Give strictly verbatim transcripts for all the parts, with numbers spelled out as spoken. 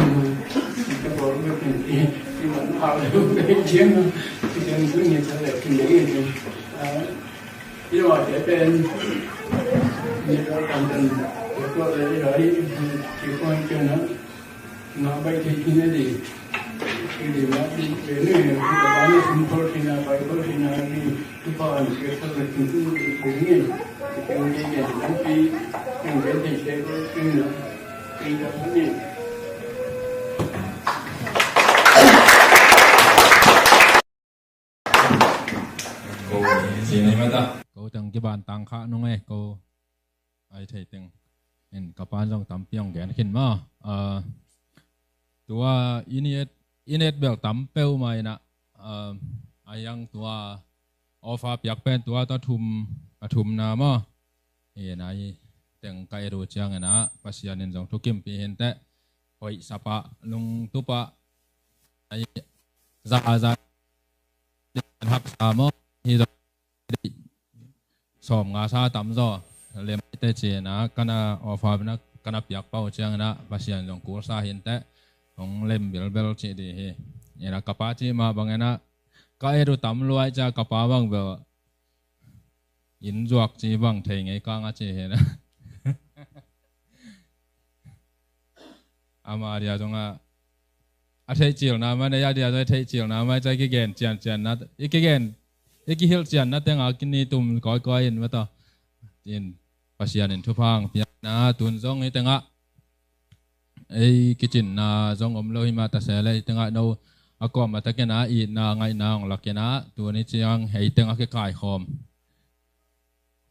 Tua bawl bek in i, i man phak le uh bei ciang a, i ciang tuni a ciang le kin dei in. Ah, i lawmte pen ni tua kamtan, tua le i lai, i, i, i, i, i, Ngah baih thei khin a di. Khin di ngah di. Ve nui na, khin ka bang na sum khol khin a, pai khol khin a di. Tu pa an khe khol na khin tu di khin ngin. Khin di ngin, lampi, khin di thei thei khol khin na. Khin da khin ni. Ko ci ni mata. Ko tang kiban tang kha nung e, ko ai thei teng. In ka pan zong tampi ong gen khin ma. Ah, tua i ni et, i ni et bel tam peuhmah in ah, ah, a hiang tua offer piak pen tua ta thum, a thumna maw. Hi na hi teng ka et uh ciangin ah Pasian in zong thukimpih hi inteh. Hoih sap ah, lungtup ah, ai za za haksa maw. Hi zong sawm nga sa tam zaw lem te ci-in ah ka na offer na ka na piak pah uh ciangin ah Pasian zong kulsa hi inteh. Hong lem bilbel cih di hi. Hi na ka pa cih mah bangin ah ka et uh tam lua ahih ciang ka pa bang bel inn zuak ci bang thei ngei kang a ci hi na. Ama dia zong a, a theih cilna mah, nei a dia zong a theih cilna mah, ca i kigen ciancianna, i kigen, i kihilh cianna tengah kini tum kawikawi in mah tawh. In Pasian in thupha hong pia na, tun zong hih tengah ei kicinna zong om lo hi mah ta se leh, hih tengah no a kuamah takin a itna ngaihna hong lakin a, tuni ciang ei tengah kikaikhawm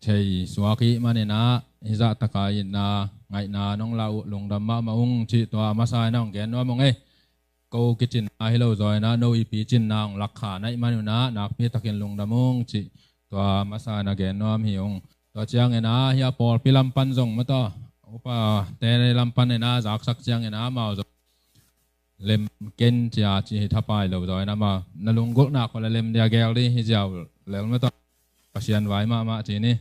thei suak i hih manin a, hih zah taka itna ngaihna nong la uh lungdam mahmah ung cih tua masa in a hong gen nuam ung ei. Ko kicinna hi lo zaw in a, no i picinna hong lakkha na hih man un a, nakpi takin lungdam ung cih tua masa in a gen nuam hi ung. Tua ciangin a, hih a pawlpi lam pan zong mah tawh, upate lam pan in a zaksak ciangin a, amau zong lem ken cia ci hi thapai lo zaw in a, amau na lunggulhna khawng leh lem dia gel ding hi ziau lel mah tawh. Pasian vai mahmah ci ni.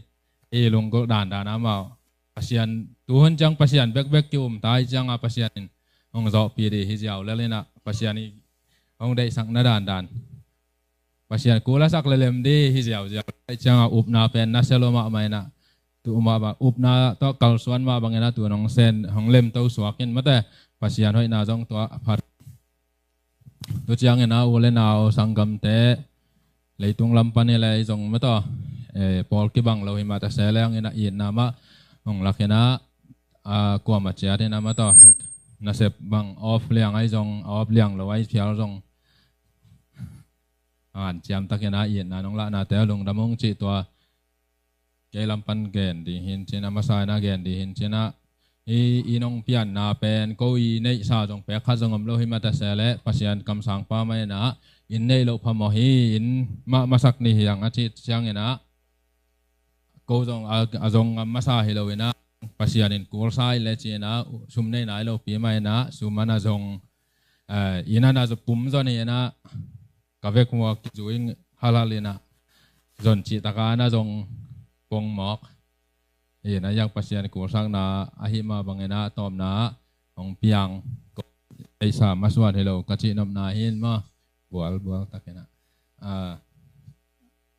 I lunggulh dandan a, amau Pasian, tuhun ciang Pasian bekbek ki-um ta hi ciang a, Pasian in hong zawhpih ding hi ziau lel in a, Pasian i hong deihsakna dandan, Pasian kul a sak leh lem ding hi ziauziau. Hi ciang a, upna pen nasia lua mahmah in a, tu mah bang, upna tawh kalsuan mah bangin a, tu hong sen, hong lemto suak in mah teh, Pasian hoihna zong tua phat. Tu ciangin a, u leh nau sanggamte, leitung lam pan hi leh ei zong mah tawh, eh, pawl kibang lo hi mah ta se leng in a, itna mah hong lakin a, a kuamah ciat in a mah tawh, nasep bang off liang ahi zong, off liang lo ahi phial zong, a hanciam takin a itna nong lahnate lungdam ung cih tua kei lam pan gen ding hi in ci in a, masa in a gen ding hi in ci in a, i, i nong pianna pen ko i neihsa zong pek khat zong om lo hi mah ta se leh, Pasian kamsang pa mah in a, i neih loh phamawh hi, i mah masak ni hi hang a cih ciangin a, ko zong a, a zong ngam masa hi lo in a, Pasian in kulsa hi leh ci in a, sum nei nai lopi mah in a, sum a na zong, eh, inn a na zong pum zaw ni in a, ka vekmuak kizui halhal in a, zon cih taka na zong pong mawk. Hi in a, hiang Pasian kulsakna ahi mah bangin a, tawpna hong piang, ko ei sa masuan hi lo ka cih nopna hi in maw. Bual, bual takin a. Ah,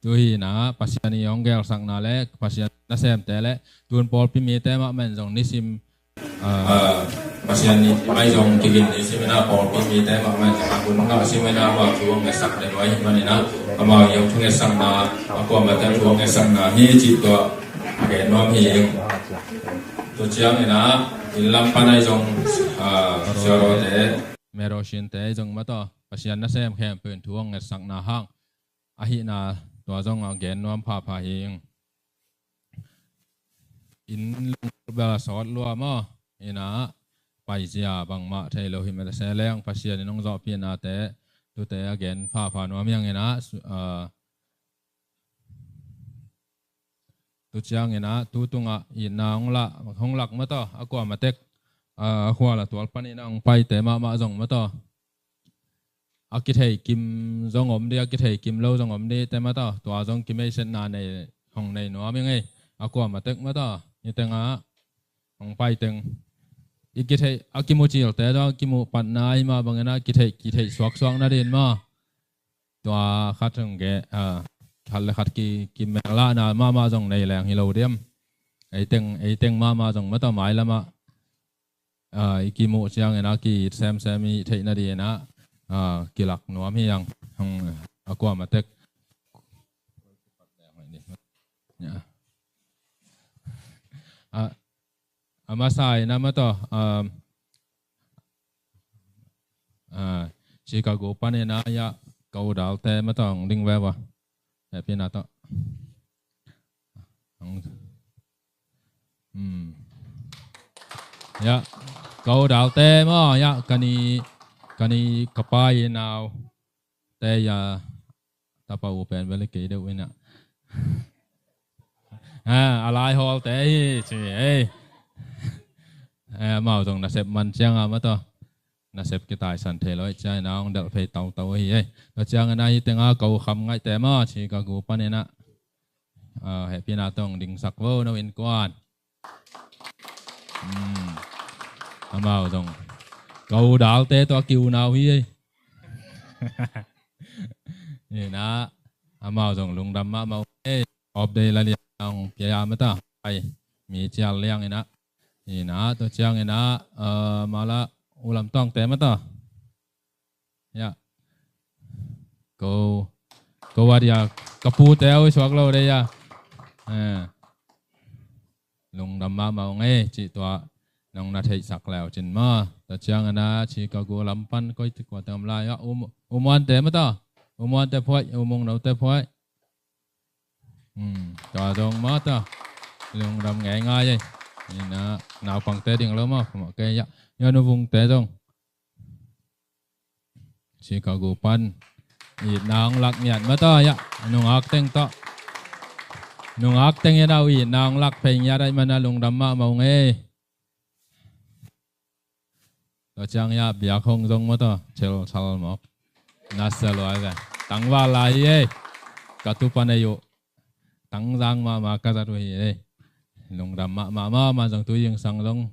tu hi in a, Pasian i hong gelsakna leh Pasian nasemte leh tun pawlpi mite mahmah in zong nisim, ah, Pasian i mai zong kigin nisim in a, pawlpi mite mahmah in zong a hun ngah sim in a, amau thu hong ngetsak den uh ahih manin a, amau i hong thu ngetsakna, a kuamah teh thu hong ngetsakna hi cih tua gen nuam hi ing. Tu ciangin a, inn lam pan ahi zong, ah, siarote, merosinte ahi zong mah tawh, Pasian nasem khempeuh in thu hong ngetsakna hang ahihna tua zong a gen nuam phapha hi ing. Inn lunggulh bel a sawt lua maw, inn a paizia bangmah thei lo hi mah ta se leng, Pasian in hong zawhpihnate tute a gen phapha nuam hi ing in a, su-, ah, tu ciangin a, tu tungah itna hong lak, hong lak mah tawh, a kuamah tek, ah, a khual a tual panin a hong paite mahmah zong mah tawh, a kithei kim zong om ding, a kithei kim lo zong om ding te mah tawh, tua zong kimeisetna nei, hong nei nuam ing ei. A kuamah tek mah tawh, hih tengah hong pai teng, i kithei, a kimuh cilte zong a kimuh patna ahi mah bangin a, kithei, kithei suaksuak nading maw. Tua khat hong gen, ah, khat leh khat ki, kimelahna mahmah zong nei leng hi lo diam. Ei teng, ei teng mahmah zong mah tawh, mailam ah, ah, i kimuh ciangin a ki-it semsem i theih nading in a, ah, kilak nuam hi hang. Hong, a kuamah tek. Ya. Ah, a masa in a mah tawh, um, ah, Chicago panin a, ya, ka u Dalte mah tawh hong ding veve. Hehpihna tawh. Hong, hmm. Ya, ka u Dalte maw, ya, ka ni, ka ni ka pa i naute, ya, tapa u pen bel hi kei deuh in a. Ah, a lai hawlte hi, ci, ei. Eh, amau zong nasep man ciang a mah tawh, nasep kitaisan thei lo hi ciang in a, hong delh phei tautau hi, ei. Tua ciangin a, hih tengah ka u Kham Ngaihte maw, Chicago panin a, ah, hehpihna tawh hong dingsak vo, no innkuan. Hmm. Amau zong ka u Dalte tawh a ki-unau hi, ei. Hi in a, amau zong lungdam mahmah uh, ei. Off day la liang hong pia a mah ta, ai, mi cial liang in a. Hi in a, tua ciangin a, ah, mala U Lam Tawngte mataw. Ya. Ko, ko a dia ka pute a ui suak lo de ya. Eh. Lungdam mahmah ung ei, cih tua nong na theihsak leu cin maw. Tua ciang a na Chicago lam pan koi ti kua teng om lai a, U Muante mataw. U Muante phuai, U Mung Note phuai. Hmm, tua zong maw ta. Lungdam ngeingai ei. Ina, naupangte ding lo maw, phamawh kei ya. Ya, Nu Vungte zong. Chicago pan. Itna hong lak ngiat mataw ya. Nungak teng tawh. Nungak teng ya, nau itna hong lak phei ngiat ai mana, lungdam mahmah ung ei. Tua ciang ya biak hong zong mataw, chel chal mawk. Na sia lua ve. Tangval lai hi ei. Ka tu pan ei uh. Tangzang mahmah ka zat uh hi ei. Lungdam mahmah mahmah zong tu zingsang zong.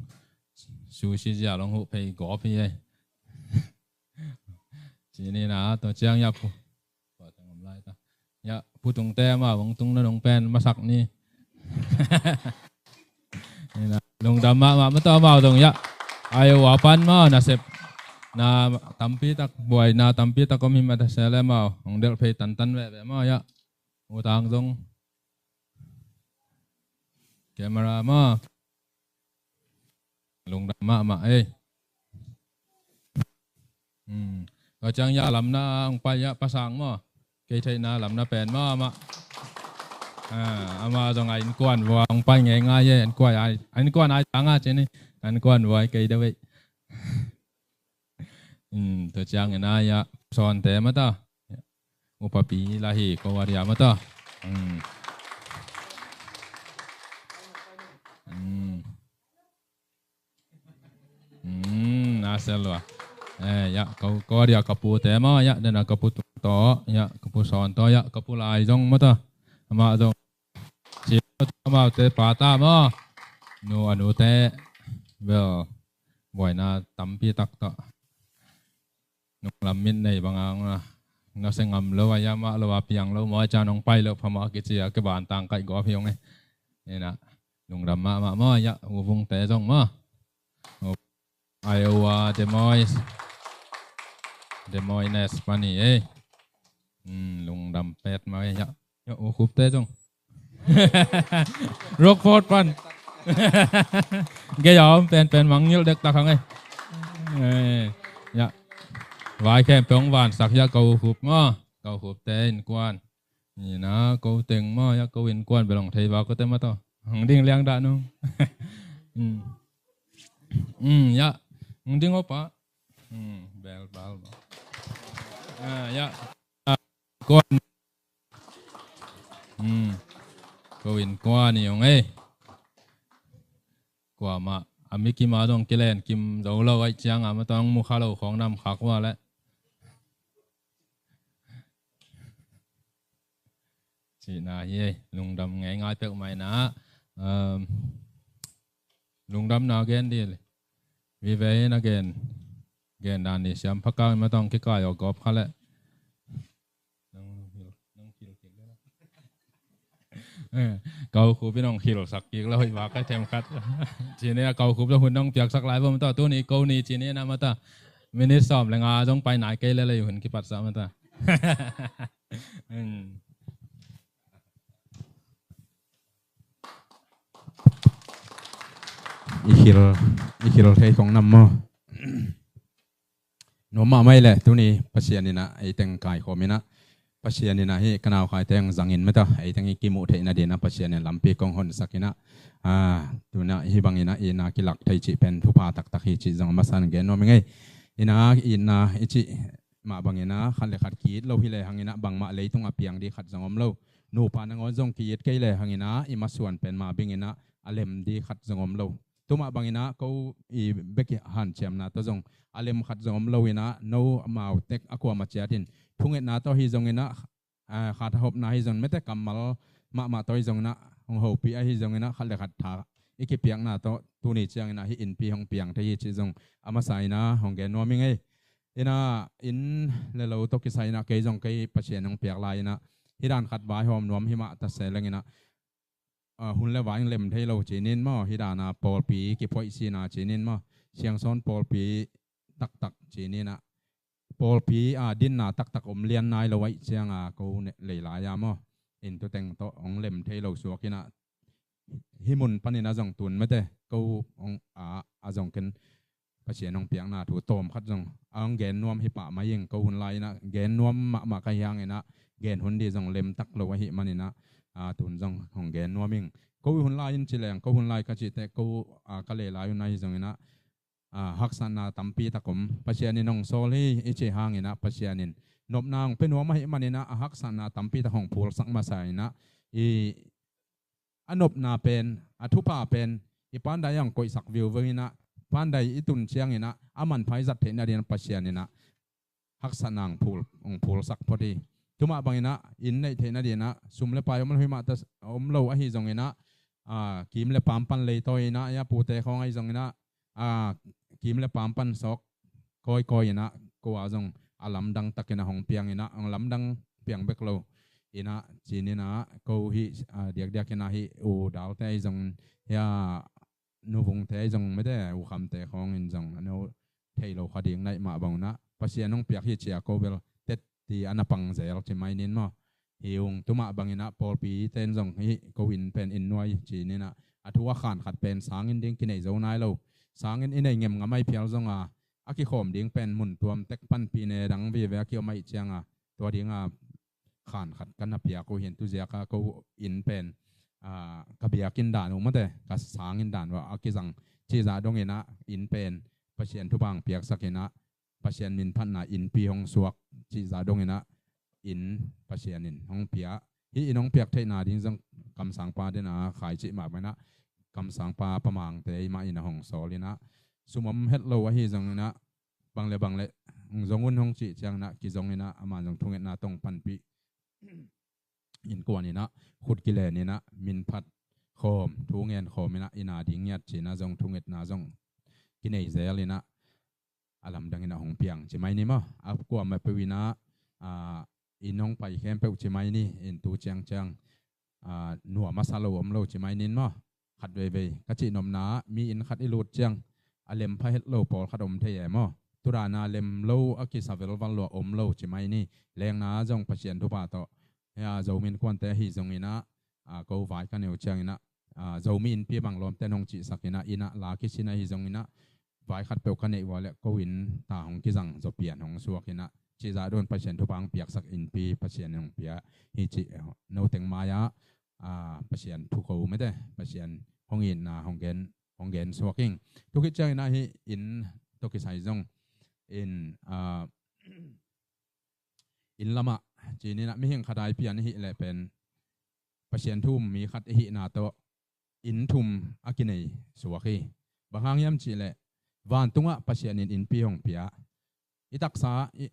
Sushi zia long huh phei gawp hi ei. Cini na tua ciang ya phu. Tua teng om lai ta. Ya, Pu Tungte amau hong tung na nong pen masak ni. Ina, lungdam mahmah mataw amau zong ya. Ai ua pan maw, nasep. Na tampi tak, buai na tampi tak om hi mah ta se le amau hong delh phei tantan veve maw ya. U Tang zong. Camera maw. Lungdam mahmah ei. Hmm. Tua ciang ya lamna hong pai ya Pa Sang maw. Kei theihna lamna pen maw amah. Ah, amah zong a innkuan vua hong pai ngeingai ei. Innkuan ai, innkuan ai tanga cini. Innkuan vua kei deuh ei. Hmm, tua ciang ina ya Sawnte mataw. Upapi la hi ko a dia mataw. Hmm. Hmm. Hmm, na sia lua. Eh, ya, ko, ko a dia ka pute maw ya, dena ka Pu Tung tawh ya, ka Pu Sawn tawh ya, ka Pu Lai zong mataw. Amah zong. Ci amaute pa ta maw. Nu a nute. Bel. Buaina tampi tak tawh. Nunglam mit nei bang a, na se ngam lo a, ya mah lo a piang lo maw, a ciang nong pai lo phamawh kici a, ke ban tang kaih gawp hi ung ei. Ina, lungdam mahmah maw ya, U Vungte zong maw. Iowa, Des Moines. Des Moines pan hi ei. Hmm, lungdam pet maw ei ya. Ya, U Khupte zong. Rockford pan. Gei a om penpen mangngilh dektak hang ei. Eh, ya. Vai khempeuh hong vansak ya ka U Khup maw. Ka U Khupte innkuan. Ina, ko teng maw ya, ko innkuan bel hong thei va ko te mataw. Hong ding liang dah nung. Hmm. Hmm, ya. Hong ding opa. Hmm, bel bal. Ah, ya. Kuan. Hmm. Ko innkuan hi ung ei. Kuamah a mi kim a zong kilen kim zo lo ahih ciang a, mataw hong mu kha lo khawng nam khak ua leh. Cihna hi ei, lungdam ngeingai peuhmah ina. Um, lungdamna gen dih. Vive in a gen. Gen dan dih siam phakang in, mataw hong kikai aw gawp kha leh. Nang hil, nang hil kik le la. Eh, ka U Khup in hong hilsak kik le hoih vak ka themkhat. Cini a ka U Khup zong hun hong piaksak lai vo mataw, tuni ko ni cini na mataw. Minute sawm le nga zong pai nai kei le lei hun kipatsak mataw. Hmm. I hil, i hil thei kong nam maw. Nuam mahmah ei le, tuni Pasian ina ei teng kaikhawm ina, Pasian ina hi ka naukhai teng zangin mataw, ei teng i kimuh theihna dina Pasian in lampi kong honsak ina, ah, tuna hi bang ina ina kilak thei cih pen thupha taktak hi cih zong a masa in gen nuam ing ei. Ina, ina i cih mah bang ina khat le khat ki-it lo hi le hang ina bangmah leitung a piang dih khat zong om lo. Nupa nangawn zong ki-it kei le hang ina i masuan pen mah bing ina a lem dih khat zong om lo. Tumah bang ina ko i bek i hanciamna tawh zong a lem khat zong om lo ina, no amau tek a kuamah ciat in thungetna tawh hi zong ina, ah, khat a hopna hi zong mete kammal mahmah tawh hi zong ina, hong hopih ahi zong ina khat le khat tha i kipiakna tawh tuni ciang ina hih innpi hong piang thei hi cih zong a masa ina hong gen nuam ing ei. Ina inn le lo tawh kisai ina kei zong kei Pasian hong piak lai ina hih dan khat vaihawm nuam hi mah ta se leng ina, ah, hun le vai hong lem thei lo cinin maw, hih dan a pawlpi kiphoih sina cinin maw, Siangsawn pawlpi taktak ci-in ah, pawlpi a dinna taktak om lian nai lo ahih cianga ko lei lai-a maw, inn tuteng tawh hong lem thei lo suak in ah, hih mun panin ah zong tun mate ko hong a, a zong ken Pasian hong piakna thu tawm khat zong a hong gen nuam hi pah mai ing. Ko hun lai in ah gen nuam mahmah ka hi hangin ah gen hun ding zong lemtak lo ahih manin ah, a, tun zong hong gen nuam ing. Ko hun lai in ci leng, ko hun lai ka cih teh ko, a, ka lei lai un ahi zongin ah, a, haksatna tampi tak om. Pasian in hong sawl hi i cih hangin ah Pasian in nopna hong pia nuam ahih manin ah, a haksatna tampi tak hong phulsak masa in ah, i a nopna pen, a thupha pen i pandai ah hong koihsak viuveu in ah, pandai i tun ciangin ah a manpha i zat theih nadingin ah Pasian in ah haksatna hong phul, hong phulsak phot hi. Tua mah bangin ah inn neih theih nadingin ah sum le pai om lo hi mah ta, om lo ahi zongin ah, a, kim le paam pan leitawi in ah, a pute khawng ahi zongin ah, a, kim le paam pan sawk kawikawi in ah ko a zong a lamdang takin ah hong piang in ah, hong lamdang piang bek lo in ah ci-in ah ko hih, a, diakdiak in ah hih u dalte ahi zong, hia, nuvungte ahi zong mate, u khamte khawng in zong a no thei lo kha ding naih mah bang un ah Pasian hong piak hi ci-a ko bel tetti a na pang zel ci mai ning maw. Hi ung, tua mah bangin ah pawlpite in zong hih ko inn pen inn nuai ci-in ah, a thu a khan khat pen sanginn ding kinei zo nai lo. Sanginn i nei ngemngam ahih phial zong a, a kikhawm ding pen mun tuam tek panpih ne dang vive a kiom ahih cianga, tua dinga khan khat ka na piak uh hi in, tu ziaka ko inn pen, a, ka biakinn dan uh mate, ka sanginn dan uh a kizang cih zah dongin ah inn pen Pasian thupha hong piaksak in ah, Pasian min phatna innpi hong suak cih zah dongin ah, inn Pasian in hong pia. Hih inn hong piak theihna ding zong kamsangpa den a khai cih mah bangin ah, kamsangpa Pa Mangte i mah in ah hong sawl in ah, sum om het lo ahi zongin ah, bang le bang le hong zong un hong cih ciangin ah kizong in ah, aman zong thungetna tawh hong panpih, innkuan in ah khut kilen in ah min phat khawm, thu ngen khawm in ah, inn a ding ngiat ci-in ah zong thungetna zong kinei zel in ah, a lamdang in ah hong piang ci mai ni maw. A kuamah peuh in ah, a, inn hong pai khempeuh ci mai ni, inn tu ciangciang, a, nuam a sa lo om lo ci mai ning maw. Khat veivei ka cih nopna ah, mi inn khat i lut ciang a lem pha het lo pawlkhat om thei e maw. Tua dan a lem lo a kisa velval lua om lo ci mai ni. Lengna zong Pasian thupha tawh, hia, Zomi innkuante ahi zongin ah, a, ko vai ka nei uh ciangin ah, a, Zomi innpi bang lawmte in hong cihsak in ah, inn ah la kisin ahi zongin ah, vai khat peuh ka neih uh a leh ko inn ta hong kizang zaw pian hong suak in ah, cih zah dongin Pasian thupha hong piaksak innpi Pasian in hong pia hi cih, eh, noteng mai-ah, a, Pasian thu ko mate, Pasian hong itna hong gen, hong gen suak ing. Tu khit ciangin ah hih inn tawh kisai zong in, a, inn lamah ci-in ah mihing khat a i pian i hih leh pen Pasian thu um mi khat i hihna tawh inn thum a kinei suak hi. Bang hang hiam cih leh vantungah Pasian in innpi hong pia. I taksa, i,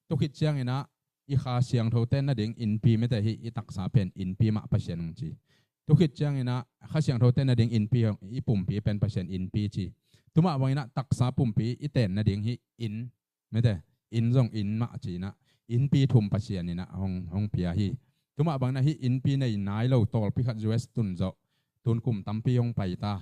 tu khit ciangin ah i Kha Siangtho ten nading innpi mate, hih i taksa pen innpi mah Pasian hong ci. Tu khit ciangin ah Kha Siangtho ten nading innpi hong, i pumpi pen Pasian innpi ci. Tua mah bangin ah taksa pumpi i ten nading hih inn mate, inn zong inn mah ci-in ah, innpi thum Pasian in ah hong, hong pia hi. Tua mah bangin ah hih innpi nei nai lo tawlpi khat U S tun zawh, tun kum tampi hong pai ta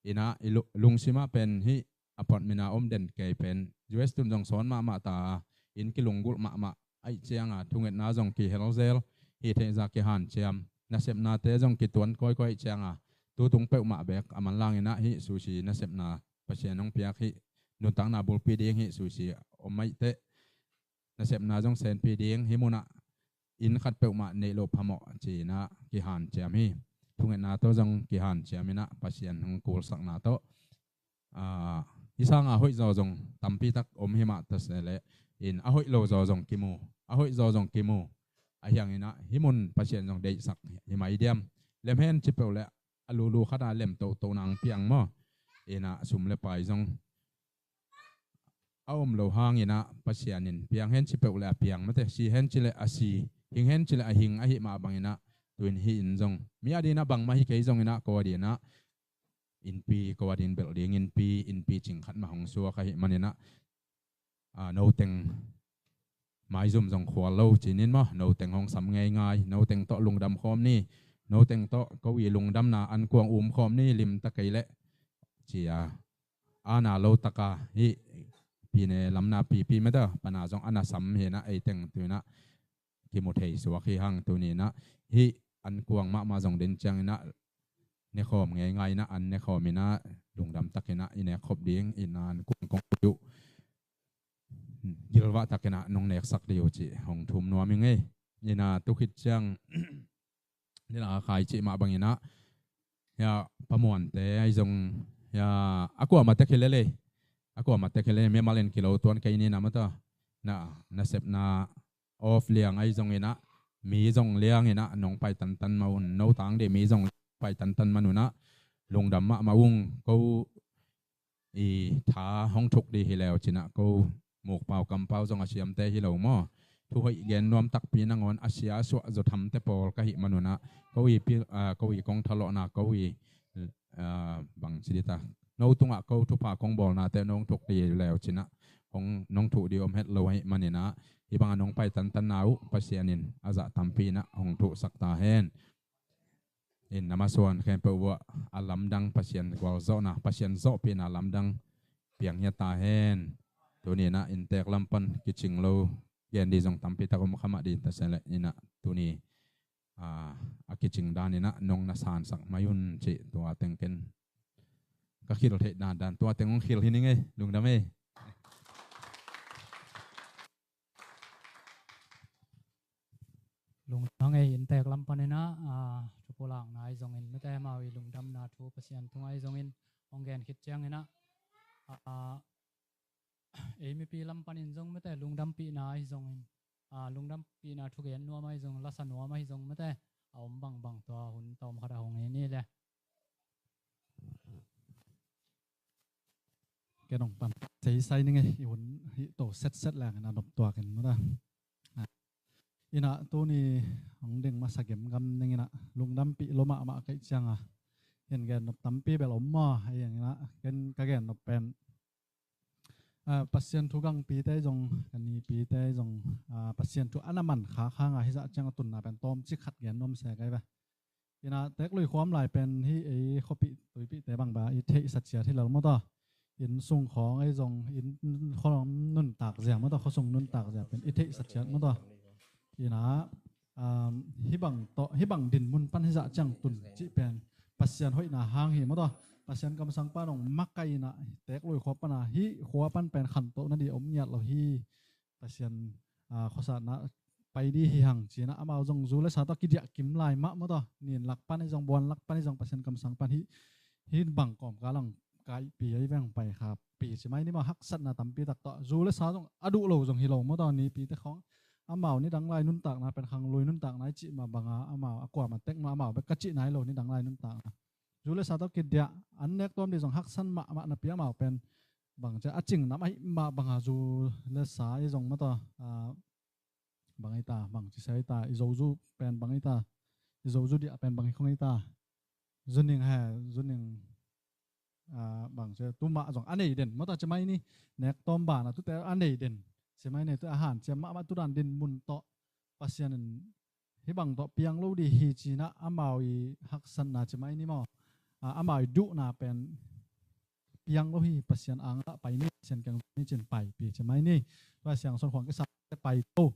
in ah, i lu-, lungsim ah pen hih apartment a om den kei pen U S tun zong sawn mahmah ta a, inn kilunggulh mahmah ahih cianga thungetna zong kihel zel, hih theihzah kihanciam, nasepnate zong kituan kawikawi ahih cianga, tu tung peuhmah beek a manlang in ah hih sushi nasepna Pasian hong piak hih, nuntakna bulpi ding hih sushi om maih teh, nasepna zong senpi ding, hih munah inn khat peuhmah neih loh phamawh ci-in ah kihanciam hi. Thungetna tawh zong kihanciam in ah Pasian hong kulsakna tawh, a, hih sanga hoih zaw zong tampi tak om hi mah ta se leh in, a hoih lo zaw zong kimu, a hoih zaw zong kimu. Ahih hangin ah hih mun Pasian zong deihsak hi mai diam. Lem hen ci peuh leh a lulu khat a lem tohtoh nang piang maw. In ah sum le pai zong a om lo hangin ah Pasian in piang hen ci peuh leh a piang mate, si hen ci leh a si, hing hen ci leh a hing ahih mah bangin ah, tu-in hih inn zong mi a dingin ah bangmah hi kei zongin ah, ko a dingin ah innpi, ko a dingin belh ding innpi, innpi cing khat mah hong suak ahih manin ah, a, noteng maizum zong khual lo ci-in maw, noteng hong sam ngeingai, noteng tawh lungdam khawm ni, noteng tawh ko i lungdamna ankuang um khawm ni, limta kei leh ci-a, ana lo taka hih pine lamna pipi mata pana zong a nasam hi inah, ei teng tu inah kimu thei suak hi hang. Tuni inah hih an kuang mahmah zong den ciang inah nekhawm ngeingai inah, an nekhawm inah lungdam tak inah i nek khop ding, inah an kuang kong uh gilvah tak inah nong neksak dih uh cih hong thum nuam ing ei. Inah tu khit ciang inah a khai cih mah bang inah, ya, pamuante ahi zong, ya, a kuamah tek hi lel ei. A kuamah tek hi lel ei, mimal in kilo tuan kei ni inah mata. Na, nasepna off liang ahi zong inah, mi zong liang inah nong pai tantan mah un, no tang dih mi zong pai tantan man un ah, lungdam mahmah ung. Ko i tha hong thuk dih hi leu cinah, ko mukpau kampau zong a siamte hi lo maw? Thu hoih gen nuam takpi nangawn a sia suah zaw thamte pawl ka hih man un ah, ko i pil, ah, ko i kong thalawhna, ko i, ah, bang ci dih ta, no tungah ko thupha kong bawlnate nong thuk dih leu cinah, hong nong thuh dih om het lo ahih man inah, hih bangah nong pai tantanna uh Pasian in a zah tampi inah hong thuhsak ta hen. In na masuan khempeuh uh ah a lamdang Pasian gualzawhna, Pasian zawhpihna lamdang piang hiat ta hen. Tuni inah inntek lam pan kicing lo gen dih zong tampi tak om kha mah dih ta se leh inah tuni, ah, a kicing dan inah nong na sansak mai un cih tua teng ken ka khil theih dandan tua teng hong khil hi ning ei, lungdam ei. Lungdam ei, inntek lam pan inah, ah, thu pulakna ahi zongin mate, amau i lungdamna thu Pasian tungah ahi zongin hong gen khit ciang inah, ah, ei mipi lam panin zong mate, lungdampihna ahi zongin, ah, lungdampihna thugen nuam ahi zong, lasa nuam ahi zong mate, a om bangbang tua hun tawm khat ah hong hi ni le. Ken hong pan seisai ning ei, i hun hih to setset leng inah nop tuak in mata. Inah tuni hong ding masa gemgam ning inah lungdampih lo mahmah ka hih cianga hin gen nop tampi bel om maw? Ahi hang inah ken ka gen nop pen, ah, Pasian thu gangpite zong, ka nipite zong, ah, Pasian thu a na man khak hanga hih zah cianga tunna pen tawmcik khat gen nuam se ka hi ve. Inah Teeklui khuam lai pen hih ei khuapih tuipihte bang ba i theihsa ciat hi lo maw taw. Inn sung khawng ahi zong, inn khawng nuntak zia maw taw, khuasung nuntak zia pen i theihsa ciat maw taw. Inah, um, hih bang tawh, hih bang din mun pan hih zah ciang tun cih pen Pasian hoihna hang hi maw taw. Pasian kamsang pan hong makaih inah Teeklui khua pana hih khua pan pen khantohna dih om ngiat lo hi. Pasian, ah, khuasatna pai dih hi hang cinah amau zong zu le sa tawh kidiah kim lai mah maw taw. Nin lak pan ahi zong, buan lak pan ahi zong, Pasian kamsang pan hih, hih bang kawmkal ang kaihpi ahi veng pai kha pi ci mai ni maw, haksatna tampi tak tawh. Zu le sa zong a duh lo zong hi lo maw taw, nipite khawng. Amau nidang lai nuntakna pen khanglui nuntakna i cih mah banga amau a kuamah tek mah amau bek ka cihna hi lo, nidang lai nuntakna. Zu le sa tawh kidiah an nek tuam dih zong haksan mahmah napi amau pen bang cia a cing nam ahih mah banga zu le sa i zong maw taw, ah, bang hi ta, bang ci sia hi ta, i zozu pen bang hi ta, i zozu diah pen bang hi khong hi ta. Zuning he, zuning, ah, bang cia tu mah zong a nei den maw taw ci mai ni, nek tawm bana tute a nei den ci mai ni, tu a hanciam mahmah tu dan din mun tawh Pasian in hih bang tawh piang lo dih hi cinah amau i haksatna ci mai ni maw? Ah, amau i duhna pen piang lo hi, Pasian ang ah pai ni, Pasian kiang ni cin paipi ci mai ni. Tua Siangsawn khuang kisate pai to.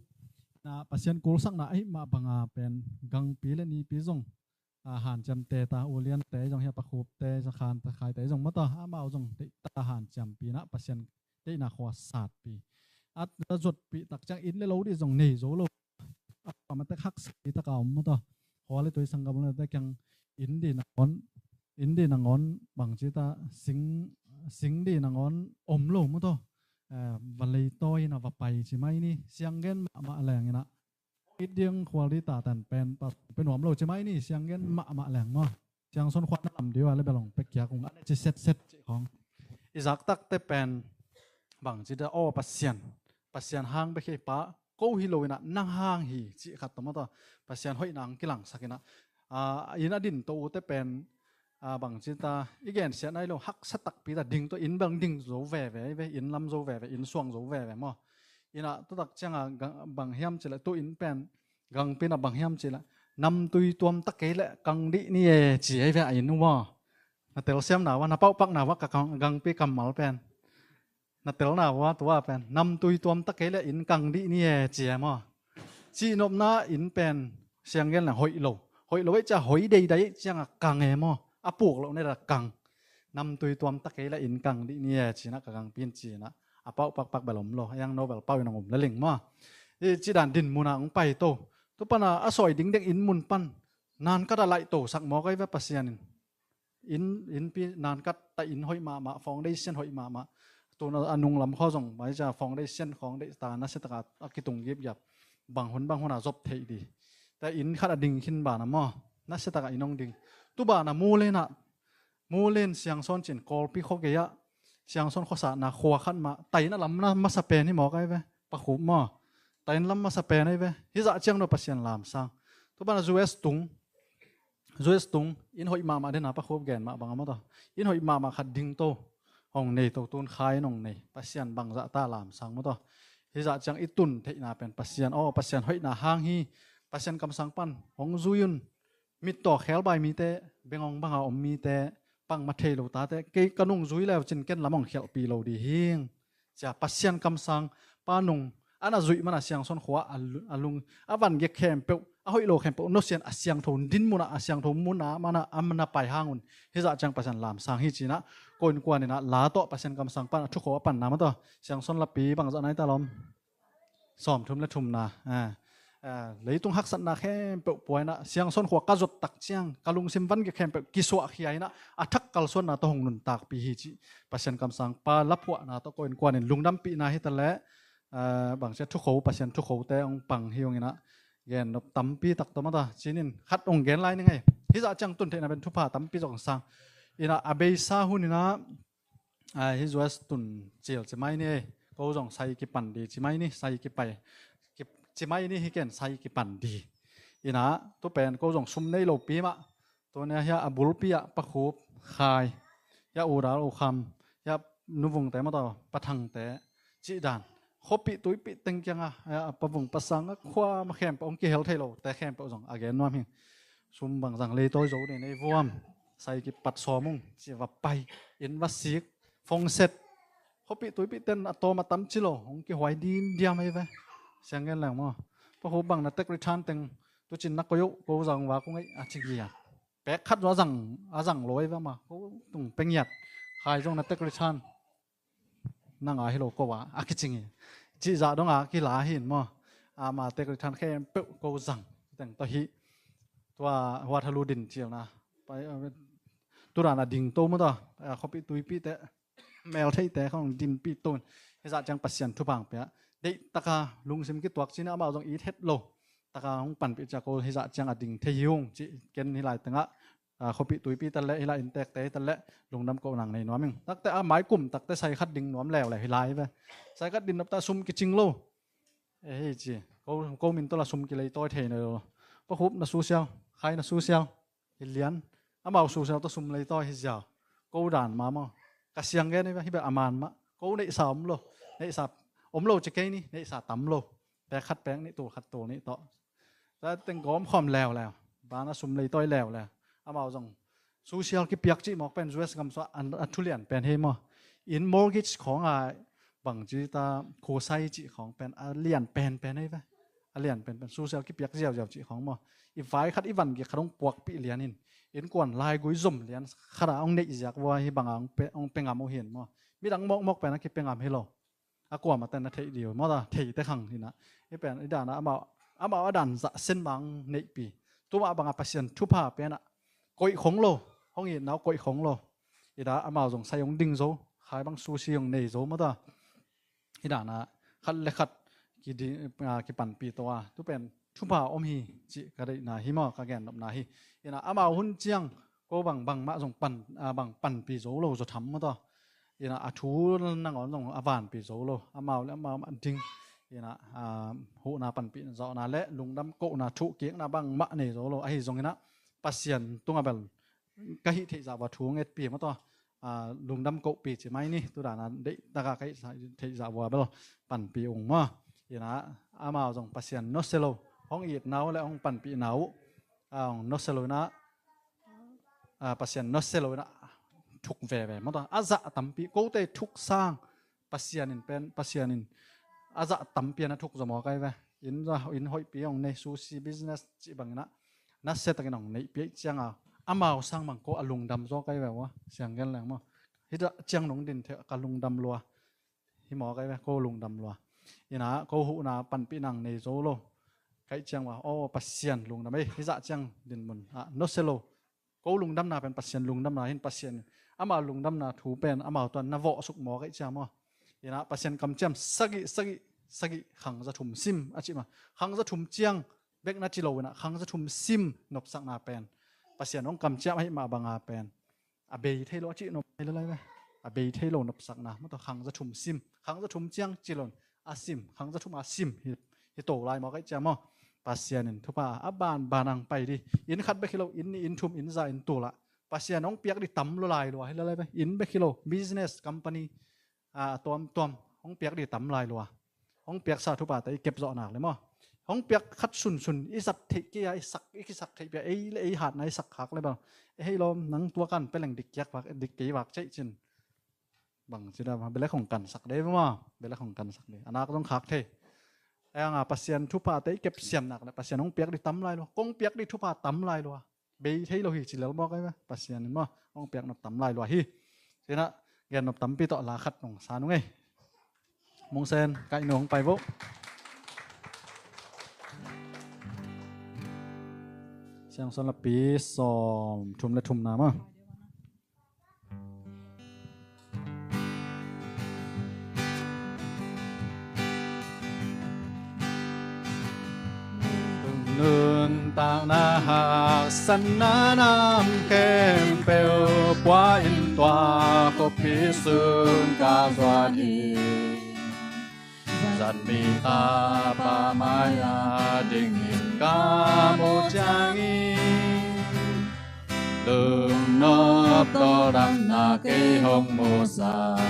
Na Pasian kulsakna ahih mah banga pen gangpi le nipi zong, ah, hanciamte ta, uliante zong, hia pakhupte, sakhan ta, khaite zong maw taw, amau zong deih ta hanciampi inah Pasian deihna khua satpi. A zotpih tak ciang inn le lo dih zong nei zo lo. A pamatek haksa pi taka om maw taw. Khua le tui sanggam le te kiang inn dih nangawn, inn dih nangawn bang ci ta, sing, sing dih nangawn om lo maw taw. Eh, va leitawi inah va pai ci mai ni, sianggen mahmah leng inah. It ding khual dih ta tan pen pa pe nuam lo ci mai ni, sianggen mahmah leng maw. Siangsawn khuan na lam dih uh a le belong pek kiak ung a le ci setset ci khong. I zaktakte pen bang ci ta aw Pasian, Pasian hang bek hi pa, ko hi lo inah nang hang hi cih khat tawh maw taw. Pasian hoihna ang kilangsak inah, ah, inn a din to ute pen, ah, bang ci ta i gensiatna hi lo, haksa takpi ta ding tawh inn bang ding zo veve hi ve, inn lam zo veve, inn suang zo veve maw. Inah tu tak cianga bang hiam cih leh tu inn pen gangpi inah bang hiam cih leh namtui tuam ta kei leh kang dih ni e ci hi ve a inn uh maw. Na telsiamna uh a, na pauhpakna uh a ka kang, gangpi kammal pen. Na telna vua tua pen namtui tuam ta kei le inn kang dih ni e ci e maw? Cihnopna inn pen siang gen leng hoih lo. Hoih lo ei cia hoih deidai ei cianga kang e maw? A puk loh neta kang. Namtui tuam ta kei le inn kang dih ni e cinah ka kangpi in cinah a pauh pakpak bel om lo. A yang no bel pauh in hong om le ling maw? Ci dan din munah hong pai to. Tu pana a sawi dingdeng inn mun pan nankat a laih to sak mawk ei ve Pasian in. Inn, innpi nankat ta inn hoih mahmah, foundation hoih mahmah. Tun a nunglam khaw zong mai cia foundation khawng deih ta nasia taka a kitung gipgiap. Bang hun bang huna zop theih di. Ta inn khat a ding khin bana maw? Nasia taka inn hong ding. Tu bana mulenah, mulen siangsawn cin Kawlpi khaw gei-ah siangsawn khuasatna khua khat mah tain a lam na masa pen hi mawk ai ve. Pakhup maw? Tain lam masa pen ai ve. Hizah ciang no Pasian lamsang. Tu bana U S tung. U S tung in hoih mahmah dena pakhup gen mah bang a maw taw. In hoih mahmah khat ding to. Hong nei to tun khai in hong nei. Pasian bangzah ta lamsang maw taw. Hizah ciang i tun theihna pen Pasian aw Pasian hoihna hang hi. Pasian kamsang pan hong zui un. Mittaw khelbai mite bengong banga om mite pangma thei lo tate kei ka nung zui leu cin ken lam hong khialhpi lo di hing. Cia Pasian kamsang pa nung ana zuih mana siangsawn khua a lu- a lung a van gek khempeuh a hoih lo khempeuh nosian a siangtho din munah a siangtho munah mana a mana pai hangun hizah ciang Pasian lamsang hi cinah koinkuan inah la tawh Pasian kamsang pan a thukho a panna mah tawh siangsawn lapi bangzah nai ta lawm. Sawmthum le thumna. Leitung haksatna khempeuh puaina siangsawn khua ka zot tak ciang ka lungsim van gek khempeuh kisuahkhia inah a thak kalsuanna tawh hong nuntakpi hi cih Pasian kamsang pa laphuahna tawh koinkuan in lungdampihna hi taleh bangcia thukho Pasian thukhote hong pang hi hong inah gen nop tampi tak tawh mata cinin khat hong gen lai ni ngei. Hizah ciang tun theihna pen thupha tampi zong sang inah a beisa hun inah Hi U S tun cil ci mai ni ei. Ko zong sai kipan di ci mai ni sai kipai ci mai ni hi ken sai kipan di. Inah tu pen ko zong sum nei lopi mah. Tuni a hia a bulpi ah pakhup khai hia udal ukham hia nuvungte mataw pathangte cih dan khuapih tuipih teng kianga hia a pavung pasang a khua ma khempeuh hong kihel thei lo te khempeuh zong a gen nuam hi. Sum bangzang leitawi zo nei nei vuam. Sai kipat sawm ung ci va pai in va sik fongset khuapih tuipih ten a tawm a tam ci lo hong kihuai dindiam ei ve. Siang gen leng maw? Pakhup bang na tek ri than teng tucin na koih uh ko zang va kung ei a ci gia. Pek khat zo a zang a zang lo ei ve ma ko tung pengiat khai zong na tek ri than. Nang a hi lo ko a a kicing hi. Cihzah dong a kila hin maw? Ama tek ri than khempeuh ko zang teng tawh hi. Tua huat halu din cilna. Tudan a ding to maw ta khuapih tuipih te mel theite khong dinpi tun hizah ciang Pasian thupha pia deih taka lungsim kituak cina amau zong it het lo taka hong panpih cia ko hizah ciang a ding thei hi ung cih ken hi lai tengah khuapih tuipih tan le hi lai inntekte hi tan le lungdam ko nang nei nuam ing takte a maikum takte sai khat ding nuam leuleu hi lai ve. Sai khat din nopta sum kicing lo. Ehi ci ko min tola sum kilei tawi thei nei lo. Pakhup na susial khai na susial hi lian amau susial tawh sum leitawi hi ziau. Ko dan ma maw? Ka siang gen hi bek a man mah ko neihsa om lo. Neihsa om lo ci kei ni neihsa tam lo. Pek khat pek nih tul khat tul nih tawh. Teng gawm khawm leuleu bana sum leitawi leuleu. Amau zong susial kipiak cih mawk pen U S gam suah a thulian pen hi maw? In mortgage khawng a bangci ta khosai cih khawng pen a lian pen pen hi ve. A lian penpen susial kipiak ziauziau cih khawng maw? I vai khat i van gik khat hong puakpih lian in innkuan laigui zom lian khat a hong neih ziak vua hi banga hong pe ngam uh hin maw? Midang mawkmawk pen a kipe ngam hi lo. A kuamah ten na theih dih uh maw ta theite khang hinah. Hi pen i danah amau a dan zah sen bang neihpi. Tumah banga Pasian thupha penah koih khong lo. Hong itna uh koih khong lo. I dah amau zong sai hong ding zo khai bang susi hong nei zo maw ta. Hi dana khat le khat kipanpi to a tu pen thupha om hi cih ka deihna hi maw ka gennopna hi. Ina amau hun ciang ko bang bangmah zong pan bang panpi zo lo zaw tham maw taw. Ina a thu nangawn zong a vanpi zo lo amau le amau mah ding. Ina huhna panpih zawhna le lungdam kohna thuhkikna bangmah nei zo lo ahi zong ina Pasian tunga bel ka hih theih zah vua thu ngetpi maw taw. Lungdam kohpi ci mai ni tu dana deih taka ka hih theih zah vua bel panpi ung maw. Ina amau zong Pasian nusia lo hong itna uh le hong panpihna uh hong nusia lo ina Pasian nusia lo ina thuk veve maw taw a zah tampi kote thuk sang Pasian in pen, Pasian in a zah tampi a na thuk zaw maw kai ve. Inn za, inn hoihpi hong nei, sushi business cih bangin ah nasia takin hong neihpih cianga amau sang bang ko a lungdam zaw kai ve ua, siang gen leng maw. Hih zah ciang nong din thei ka lungdam lua. Hi maw kai ve, ko lungdam lua. Ina ko huhna panpih nang nei zo lo. Kaih ciang ua, aw Pasian lungdam ei, hih zah ciang din mun ah nasia lo. Ko lungdamna pen Pasian lungdamna hin Pasian in ama lungdamna thu pen amau tuan na vawh suk maw kaih ciang maw. Ina Pasian kamciam sagih, sagih, sagih khang za thum sim a cih ma. Khang za thum ciang bek na ci lo ina khang za thum sim nopsakna pen Pasian hong kamciam ahih mah banga pen a bei thei lo a cih nop hi lai ve. A bei thei lo nopsakna maw, tua khang za thum sim, khang za thum ciang ci lo in a sim, khang za thum a sim hi, hi to lai maw kaih ciang maw. Pasian in thupha a banban ang pai di. Inn khat bek hi lo, inn nih, inn thum, inn za, inn tul ah Pasian hong piak di tam lua lai lua hi lai ve. Inn bek hi lo, business, company a tuamtuam hong piak di tam lai lua. Hong piaksa thupha te i kep zawh nak le maw. Hong piak khat sunsun i zat theih kei a, i sak, i kisak theih pia, ei le ei hatna i sak khak le bang. E hei lawm, nang tua kan peleng dik kiak vak, dik kei vak ceih cin. Bang ci da ma, belek hong kansak de maw, belek hong kansak de. A nak zong khak thei. Ei anga Pasian thupha te i kep siam nak le Pasian hong piak di tam lai lua, kong piak di thupha tam lai lua. Bei thei lo hi ci lel maw kai ve. Pasian in maw hong piak nop tam lai lua hi. Sinah gen nop tampi tawh la khat nong sa nung ei. Mungsen kaih nung hong pai vo. Siangsawn lapi sawm thum le thumna maw. Nuntakna haksatna nam khempeuh pua in tua khuapi sung ka zuan hi. Zan mi tapa mai-a dingin ka muh ciangin lungnop tawldamna kei hong musak.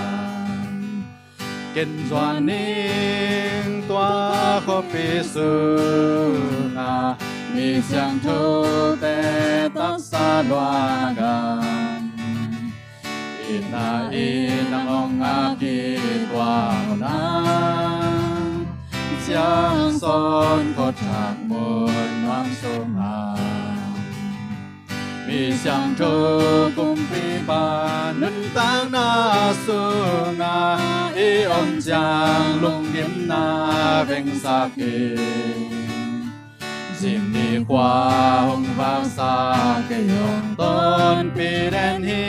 Ken zuan ning tua khuapi sungah mi siangthote taksa luan a gam. Inn ah inn a ngong a kituak munah siangsawn khuathak mun nuam sungah mi siangtho kumpipa nuntakna sungah i om ciang lunggimna vengsak hi. Zing ni khua hong vaksak kei hong tonpih den hi.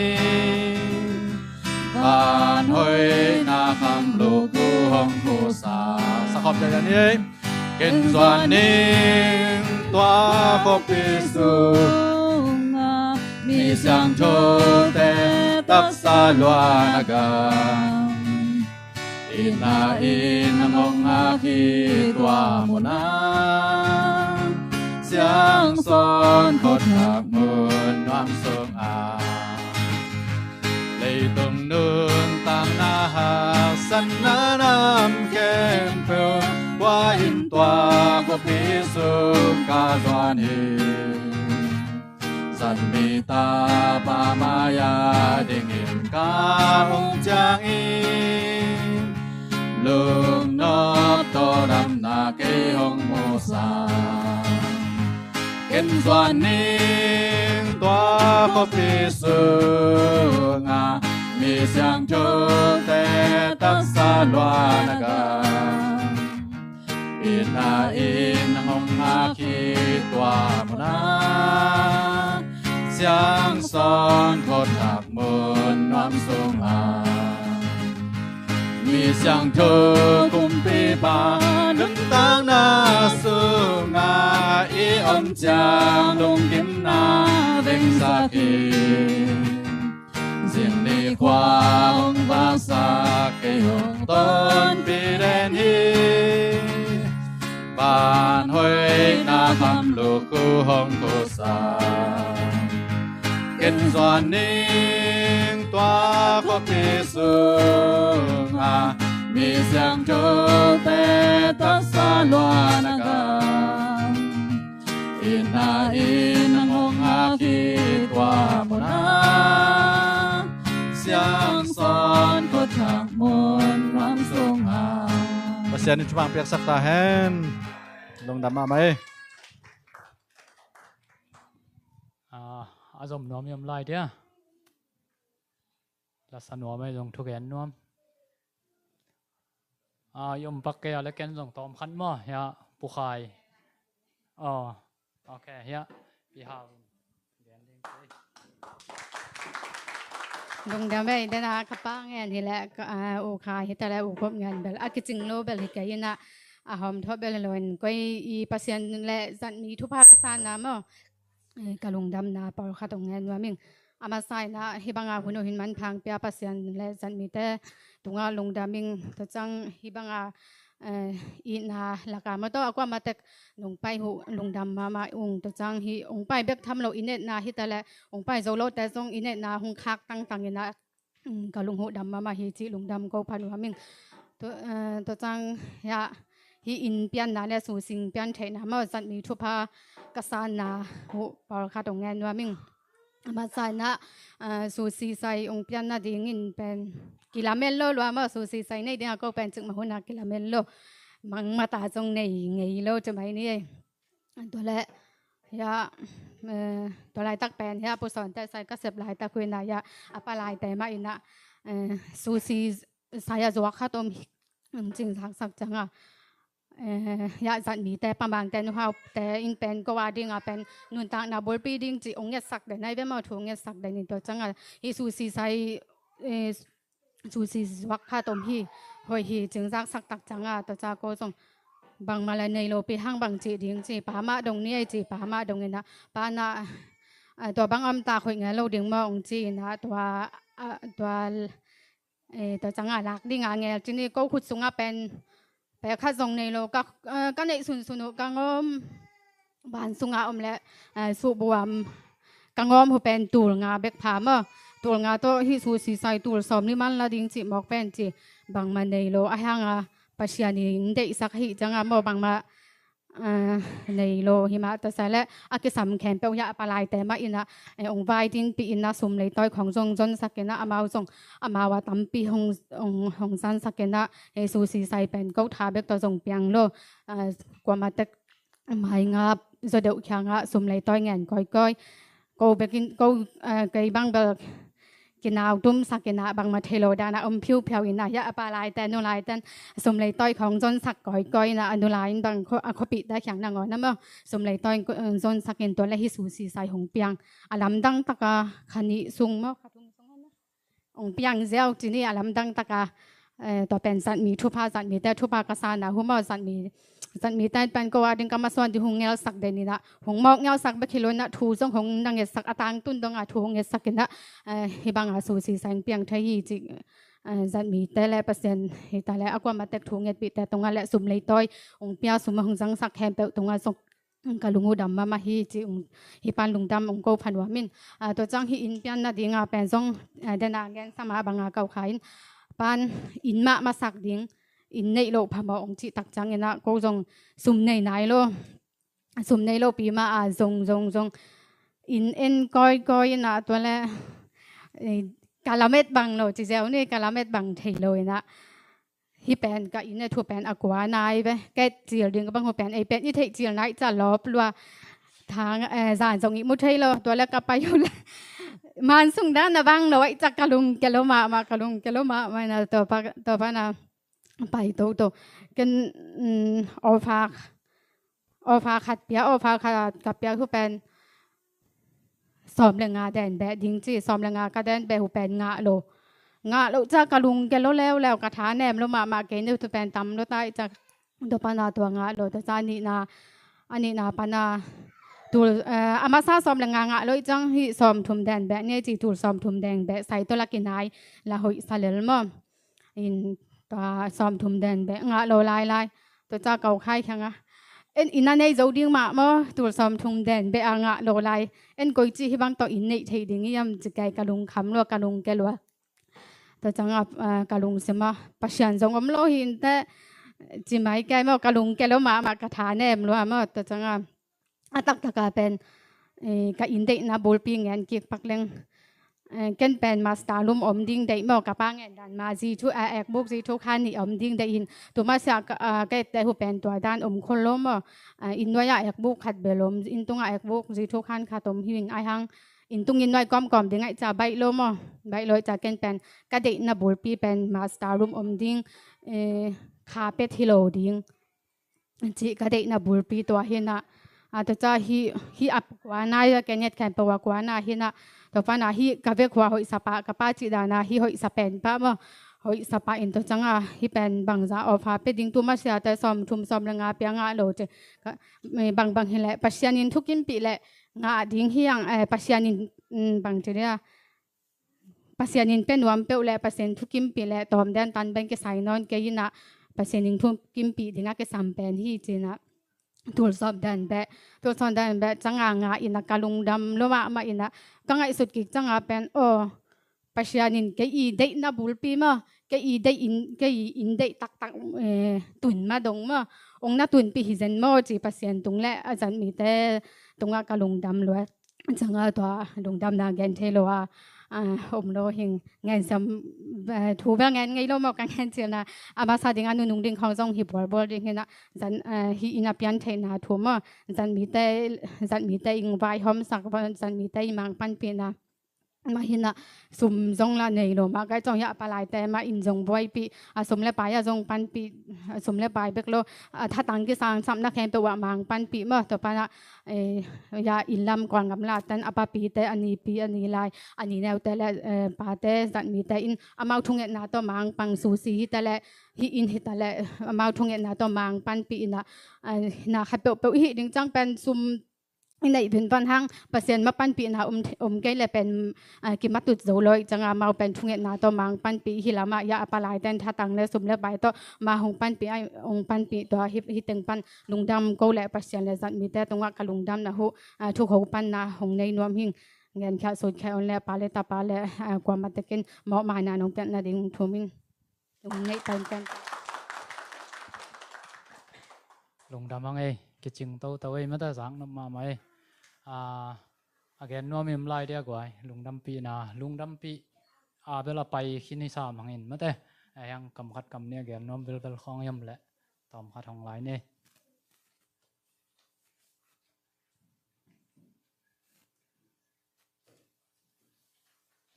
Van hoihna kham lukhu hong khusak. Sa khawm den hi. Ken zuan ning tua khuapi sungah mi siangthote taksa luan a gam. Inn ah inn a ngong a kituak munah siangsawn khuathak mun nuam sungah leitung nuntakna haksatna nam khempeuh pua in tua khuapi sung ka zuan hi. Zan mi tapa mai-a dingin ka om ciangin lungnop tawldamna kei hong musak. Ken zuan ning tua khuapi sungah mi siangthote taksa luan a gam. Inn ah inn a ngong a kituak munah siangsawn khuathak mun nuam sungah mi siangtho kumpipa nuntakna sungah i om ciang lunggimna vengsak hi. Zing ni khua hong vaksak kei hong tonpih den hi. Van hoihna kham lukhu hong khusak. Ken zuan ning tua khuapi sungah mi siangthote taksa luan a gam. Inn ah inn a ngong a kituak munah siangsawn khuathak mun Pasian in thupha piaksak ta hen. Lungdam mahmah ei. A, a zom nuam i om lai dia. Lasa nuam ei, zong thugen nuam. A, i om pak kei a le ken zong tawm khat maw, hia, Pu Khai. Aw, ok, hia, Pi Hau. Lungdam ei, dena ka pa ngen hi leh, ka, a, U Khai hi ta leh U Khup ngen bel a kicing lo bel hi kei in a, a hawm thawh bel lo in koi i Pasian le zatmi thupha ka sanna maw. Eh, ka lungdamna pawlkhat hong ngen nuam ing. A masa in a hih banga hun uh hin manpha hong pia Pasian le zatmite tungah lungdam ing. Tua ciang hih banga, eh, itna laka maw tawh a kuamah tek nong pai uh lungdam mahmah ung. Tua ciang hih hong pai bek tham lo i netna hi ta leh hong pai zo lote zong i netna hong khak tangtang in a, um, ka lungdam mahmah hi cih lungdam ko pha nuam ing. Tua, eh, tua ciang hia, hih inn pianna le susi pian theihna maw zatmi thupha ka sanna uh pawlkhat hong ngen nuam ing. A masa in a, eh, susi sai hong pian nadingin pen kilamen lo lua maw, susi sai nei dingah ko pen cikmah hun a kilamen lo. Mangmata zong nei ngei lo ci mai ni ei. Tua leh, hia, eh, tua laitak pen hia Pu Sawnte sai ka sep laitak uh in a hia, a pa laite mah in a, eh, susi sai a zuak khat om hi, um, cing zaksak cianga, eh, hia zatmite, pamangte, nuhaute in pen ko a dinga pen nuntakna bulpi ding cih hong ngetsak den ai ve maw, thu hong ngetsak den in tua cianga hih susi sai, eh, susi zuak khat om hi, hoih hi, cing zaksak tak cianga tua ciang ko zong bangmah le nei lopi hang bang cih ding ci, pa mah dong ni ei ci, pa mah dong in a, pa na, a, tua bang om tak hoih ngel lo ding maw hong ci in a, tua, a, tua, eh, tua cianga lak dinga ngel ci ni, ko khut sungah pen pek khat zong nei lo, ka, eh, ka neih sunsun uh ka ngawm, van sunga om le, eh, suhbuam ka ngawm uh pen tul nga bek pha maw. Tul nga tawh hih susi sai tul sawm ni man la ding cih mawk pen ci, bangmah nei lo. A hanga Pasian in deihsak ahih cianga maw, bangmah, eh, nei lo hi mah ta sa le a kisam khempeuh hia a pa laite mah in a, eh, hong vai dinpih in a sum lei tawi khawng zong zonsak in a, amau zong amau a tampi hong, hong, hong zansak in a, eh, susi sai pen ko tha bek tawh zong piang lo. Eh, kuamah tek mai ngap zaw deuh khiangah sum lei tawi ngen kawikawi. Ko bekin, ko, eh, kei bang bel kinau tumsak in a, bangmah thei lo dan a om phiuphiau in a, hia a pa laite, nu laite in sum lei tawi khawng zonsak kawikawi in a, a nu lai in bang kho-, a khuapihte khiang nangawn a maw, sum lei tawi, eh, zonsak in tua le hih susi sai hong piang. A lamdang taka kha nih sung maw, kha thum sung a maw hong piang ziau ci ni, a lamdang taka, eh, tua pen zatmi thupha, zatmite thupha ka sanna uh maw, zatmi, zatmite pen ko a ding ka masuan ding hong ngelsak den in a, hong mawk ngelsak bek hi lo in a, thu zong hong na ngetsak, a tangtun donga thu hong ngetsak in a, eh, hih banga susi sai hong piang thei hi ci, eh, zatmite le Pasian hi ta le a kuamah tek thu ngetpihte tungah le sum lei tawi hong pia, sum hong zangsak khempeuh tungah zong ka lung uh dam mahmah hi ci, um, hih pan lungdam ung ko pha nuam in. Ah, tua ciang hih inn pian nadinga pen zong, ah, dena gen sama banga kau kha in, pan inn mah masak ding, inn neih loh phamawh ung cih tak ciangin a, ko zong sum nei nai lo. Sum nei lopi mah a zong, zong, zong inn en kawikawi in a, tua le, eh, ka lamet bang lo ci ziau ni, ka lamet bang thei lo in a, hih pen ka inn a thu pen a kua nai ve. Ka et cil ding ka bang uh pen, ei pen i theih cil nai ca lawp lua. Thang, eh, zan zong i mu thei lo, tua le ka pai uh le. Man sung dan a bang lo, ai ca ka lungkia lo mahmah, ka lungkia lo mahmah in a, tua pa, tua pa na pai toto. Ken, mm, offer, offer khat pia, offer khat ka pia uh pen sawm le nga den beh ding ci, sawm le nga ka den beh uh pen ngah lo. Ngah lo ca ka lungkia lo leuleu, ka tha nem lo mahmah, kei ni uh thu pen tam lo ta i ca, tua pana tua ngah lo, tua ca a nihna, a nihna pana tul, eh, a masa sawm le nga ngah lo i ciang hih sawm thum den beh ni ci, tul sawm thum den beh sai tawh la kinai la hoih sa lel maw. In tua sawm thum den beh ngah lo lailai. Tua ca kau khai khiang a, en inn a nei zo ding mah maw, tul sawm thum den beh a ngah lo lai. En koi ci hih bang tawh inn neih theih ding hiam ci kei ka lungkham lua, ka lungkia lua. Tua ciang a, ah, ka lungsim a, Pasian zong om lo hi inteh ci mai kei maw, ka lungkia lo mahmah, ka tha nem lua maw. Tua ciang a, a taktaka pen, eh, ka inn deihna bulpi ngen kik pak leng, Eh, ken pen master room om ding deih maw, ka pa ngen dan mah, zi thu, eh, ekbuk zi thu khan nih om ding deih hi in. Tuma sia ka, eh, ka ette hu pen tua dan om khol lo maw. Eh, inn nuai ah ekbuk khat bel om, inn tung ah ekbuk zi thu khan khat om hi in, ahi hang inn tung inn nuai kawmkawm ding ahih ciang baih lo maw. Baih lo ahih ciang ken pen ka deihna bulpi pen master room om ding, eh, carpet hi lo ding cih ka deihna bulpi tua hi in ah. A, tua ciang hih, hih a kua na, a ken et khempeuh a kua na hi in ah. Tua pan ah hih ka vekpi ah hoihsa pah, ka pa cih dan ah hih hoihsa pen pah maw. Hoihsa pah in tua ciang a hih pen bangzah offer pia ding, tuma siate sawmthum sawm le nga pia ngah lo ci. Ka, eh, bangbang hi leh Pasian in thukimpih leh ngah ding hi hang, eh, Pasian in, mm, bang ci dia. Pasian in pia nuam peuh leh Pasian thukimpih leh tawm den tan beng kisai nawn kei in ah, Pasian in thukimpih ding a kisam pen hi ci in ah. Tul sawm den beh, tul sawm den beh ciang a ngah in ah ka lungdam lua mahmah in ah, ka ngaihsut kik ciang a pen, aw, Pasian in kei i deihna bulpi maw, kei i deih inn, kei i inn deih taktak, eh, tun mah dong maw, ong na tunpih hi zen maw ci Pasian tung leh a zat mite tungah ka lungdam lua. Ciang a tua lungdamna gen thei lo a, a, om lo hi ing. Ngen sam, eh, thu bel ngen ngei lo maw, ka ngen cil na. A masa ding a nunung ding khawng zong hi bualbual ding hi in ah, zan, eh, hih inn a pian theihna thu maw. Zan mite, zan mite i vaihawmsak, zan mite i mang panpihna mah hi in ah, sum zong lah nei lo mah, ka hih ciang a palaite mah inn zong buaipih, a sum le pai a zong panpih, a sum le pai bek lo, a thatang kisang sapna khempeuh ah mang panpih maw. Tua pan ah, eh, a inn lam Kawlgam lah tan a papite, a nipi, a nilai, a nineute le, eh, pate, zat mite in amau thungetna tawh mang pang susi hi ta leh, hih inn hi ta leh, amau thungetna tawh mang panpih in ah, eh, na khat peuhpeuh i hih ding ciang pen sum i neih pen van hang Pasian mah panpihna om, om kei leh pen, ah, kimatut zo lo ahih ciang a amau pen thungetna tawh mang panpih hi lam ah, a palaite in thatang le sum le pai tawh mang hong panpih, ai, hong panpih tua hi, hih teng pan lungdam ko leh Pasian le zat mite tungah ka lungdamna hu, ah, thukho panna hong nei nuam hi ing. Ngen khia sut khia un leh pa le tapa le, ah, kuamah tekin mawhmaina nong piakna ding thum ing. Tung nei penpen. Lungdam ang ei, kicing toto ei, mata zak nop mahmah ei. A, a gen nuam im lai dia guai, lungdampihna, lungdampih a bel a pai khin hi sam hangin, mate. A hiang kam khat kam nih a gen nuam velvel khawng hiam leh, tawm khat hong lai ni.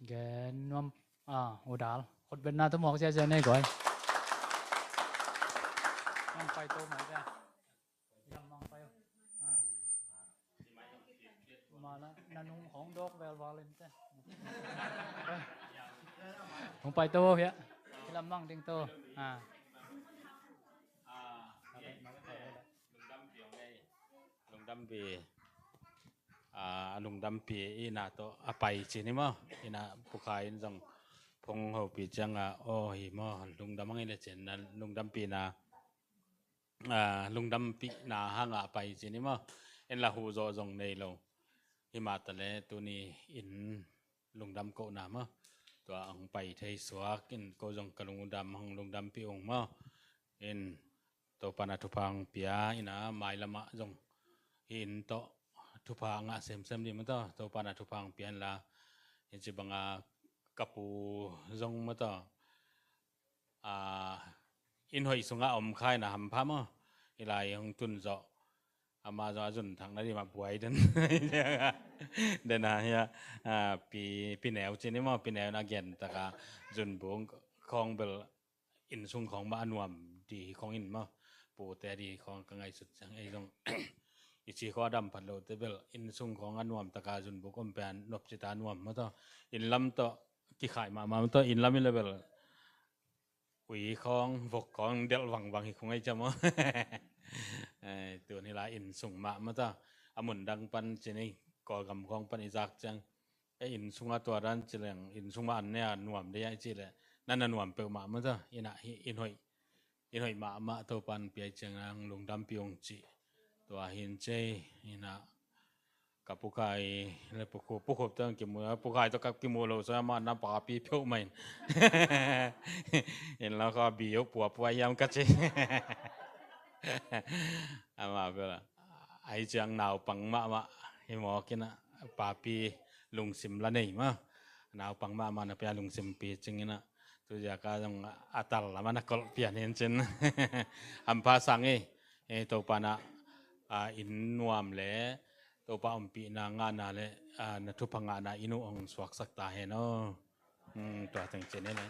Gen nuam, a, U Dal. Khutbetna tawh muak ziahziah nei guai. Mang pai to mai dia. Lam mang pai. A. Ma la, na nung khong dok vel val in te. Hong pai to hia. Lam mang ding to. A. Lungdampi. A, lungdampi ina tawh a pai ci ni maw. Ina Pu Khai in zong phung hopih ciang a, aw hi maw, lungdam ang i le cin na lungdampihna, a, lungdampihna hang a pai ci ni maw. In la huh zawh zong nei lo. Hi mah ta leh tuni in lungdam kohna maw. Tua hong pai thei suak in ko zong ka lungdam, hong lungdampih ung maw. In Topa'n a thupha hong pia, ina mailam ah zong hih inn tawh thupha ngah semsem ding maw taw, Topa'n a thupha hong pia inla, hih ci banga ka pu zong maw taw, a, inn hoih sungah om kha ina hampha maw, hih lai hong tun zawh, ama zong a zun thakna ding mah buai den. Den a hia, a, pi, pi Neu ci ni maw, pi Neu in a gen taka zunbuk khawng bel inn sung khawng mah a nuam ding hi khawng in maw. Pute ding hi khawng ka ngaihsut ciang ei zong i ci khawng a dam phat lote bel inn sung khawng a nuam taka zunbuk om pen nop ci ta nuam maw taw. Inn lam tawh kikhaih mahmah maw taw, inn lam i le bel ui khawng vok khawng delh vangvang hi khawng ei ciam maw. Eh, tun hi lai inn sung mah maw taw. A mun dang pan ci ni, Kawlgam khawng pan i zak ciang e, inn sungah tua dan ci leng, inn sung mah an ne a nuam dei a i ci leh, nan a nuam peuhmah maw taw, ina hi, inn hoih, inn hoih mahmah Topa'n pia i ciang nang lungdampih ung ci. Tua hin cei, ina ka Pu Khai le Pu Khup, Pu Khup tawh kimu, Pu Khai tawh ka kimu lo, so ama na papi peuhmah in. In la ka bi yo puapua hiam ka ci. Ama bel a. Ahi ciang naupang mahmah hi mawk ina, papi lungsim la nei maw. Naupang mahmah na pia lungsim picing inah, tu ziaka zong a tal lamah na kolh pian hin cin. Hampha sang i, eh, Topa na, ah, inn nuam le Topa ompihna ngahna le, ah, na thupha ngahna inn uh hong suaksak ta hen aw. Hmm, tua teng cin inah.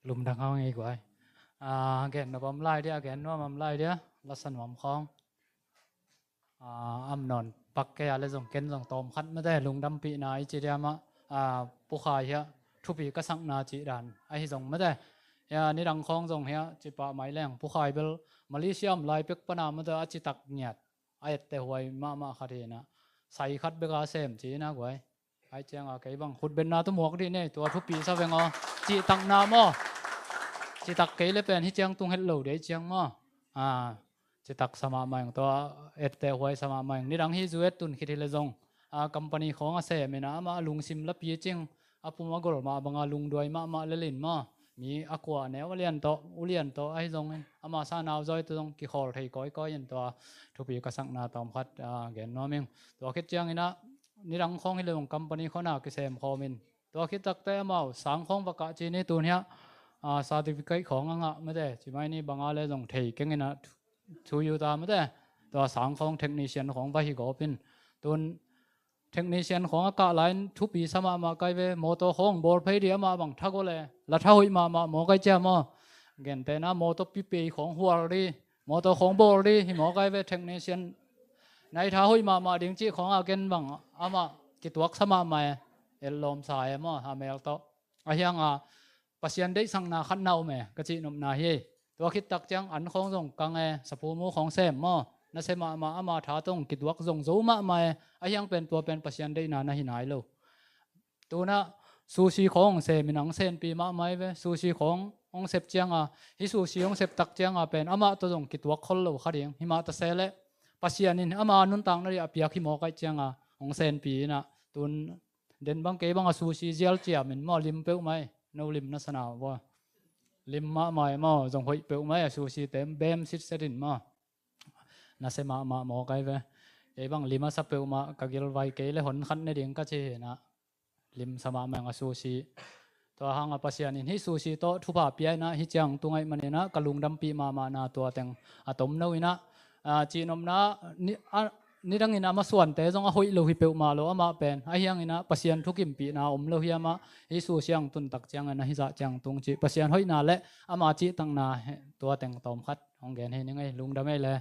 Lumdang hong ei guai. Ah, gen nuam lai dia, gen nuam lai dia, lasa nuam khong. Ah, am non pak kei a le zong ken zong tawm khat mate, lungdampihna i ci dia mah, ah, Pu Khai hiah thupi ka sakna cih dan ahi zong mate. Hiah nidang khawng zong hiah ci pah mai leng Pu Khai bel Malaysia om lai pek pana mate a citak ngiat a etteh huai mahmah khat hi inah, sai khat bek a sem ci inah guai. Ai cianga kei bang khutbetna tu muak dih nei, tua thupi sa veng aw. Cihtakna maw? Citak kei le pen hi ciang tung het lo dei ciang maw? Ah, citak sa mahmah ing, tua etteh huai sa mahmah ing. Nidang hi zu et tun khit hi le zong, ah, company khawng a sem inah amah lungsim la picing, a pum a gol mah banga lungduai mahmah le lin maw? Mi a kua neu a lian tawh, u lian tawh ahi zongin, ama sa nau zawi tawh zong kikhawl thei kawikawi in, tua thupi ka sakna tawm khat, ah, gen nuam ing. Tua khit ciang inah nidang khawng hi le zong company khawng a kisem khawm in, tua khit takte amau sang khawng va kah ci ni, tun hiah, ah, certificate khawng a ngah mate, ci mai ni, banga le zong thei keng inah thu, thu yu ta mate. Tua sang khawng technician khawng va hi gawp in, tun technician khawng a kah lai-in thupi sa mahmah kai ve. Motor khawng bawl phei dih, amah bang tha go le la tha hoih mahmah maw kai cia maw? Gentehna motor pipei khawng hual dih, motor khawng bawl dih hi maw kai ve. Technician nai tha hoih mahmah ding cih khawng a ken bang amah kituak sa mahmah e. Ellawm sa e maw, a mel tawh. A hianga Pasian deihsakna khat na om e ka cihnopna hi. Tua khit tak ciang an khawng zong kang e, sapu mu khawng sem maw? Nasia mahmah, ama tha tawh kituak zong zo mahmah e. A hiang pen tua pen Pasian deihna na hi nai lo. Tunah sushi khawng hong sem in hong senpi mahmah i ve. Sushi khawng hong sep cianga, hi sushi hong sep tak cianga pen amah tawh zong kituak khol lo kha ding. Hi mah ta se leh Pasian in ama nuntakna dih a piak hi mawk aih cianga hong senpi inah, tun den bang kei banga sushi zial ciamin maw, lim peuhmah i, no lim na sa na uh a. Lim mahmah i maw, zong hoih peuhmah i a, sushi te bem sitset in maw. Nasia mahmah mawk ai ve. Kei bang lim a sa peuhmah ka gilvai kei le hon khat ne ding ka ci hi inah. Lim sa mahmah ing a sushi. Tua hanga Pasian in hih sushi tawh thupha pia inah, hih ciang tung aih maninah ka lungdampih mahmahna tua teng a tom no inah, ah, cihnopna ni, a, nidangin a masuante zong a hoih lo hi peuhmah lo amah pen. A hianginah Pasian thukimpihna om lo hi amah. Hih sushi ang tun tak ciangin a hih zah ciang tung cih Pasian hoihna le ama cihtakna he, tua teng tawm khat hong gen hi ning ei, lungdam ei le.